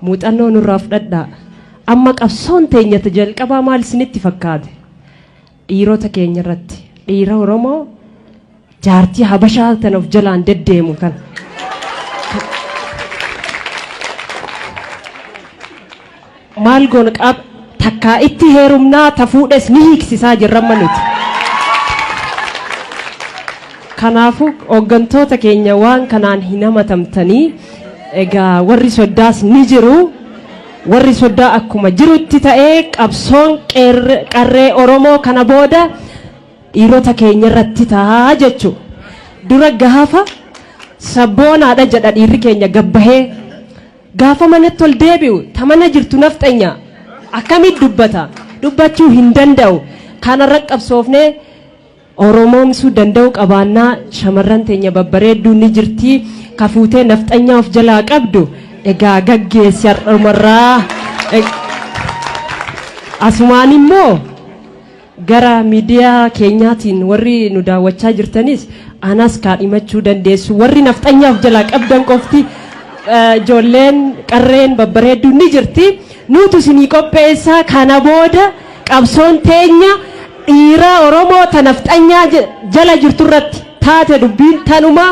Muuxannoo nurraa fudhadhaa. Amma qabsoon teenya ta jalqabaa maal isinitti fakkaate? Dhiirota keenya irratti dhiira Oromoo jaartii Habashaa tana of jalaan deddeemu kana. Maal goona qaab takkaa itti heerumnaa ta fuudhes ni hiiksisaa jirra amma nuti. Kanaafuu hooggantoota keenya waan kanaan hin hamatamtanii egaa warri soddaas ni jiru. Warri soddaa akkuma jirutti ta'ee qabsoon qarree Oromoo kana booda dhiirota keenya irratti ta'a jechuudha. Dura gaafa sabboonaadha jedha dhiirri keenya gabbahee gaafa manatti ol deebi'u ta mana jirtu nafxanya akkamitti dubbata dubbachuu hin danda'u. Kanarra qabsoofnee Oromoomsuu danda'u qabaannaa shamarran teenya babbareedduun ni jirti ka fuutee nafxanyaa of jalaa qabdu egaa gaggeessi har'umarraa. Asumaan immoo gara miidiyaa keenyaatiin warri nu daawwachaa jirtanis anas kaadhimachuu dandeessu warri nafxanyaa of jalaa qabdan qofti ijoolleen qarreen babbareedduun ni jirti nuutu isinii qopheessaa kana booda qabsoon teenya dhiira Oromoo ta nafxanyaa jala jirtu irratti taate dubbiin tanuma.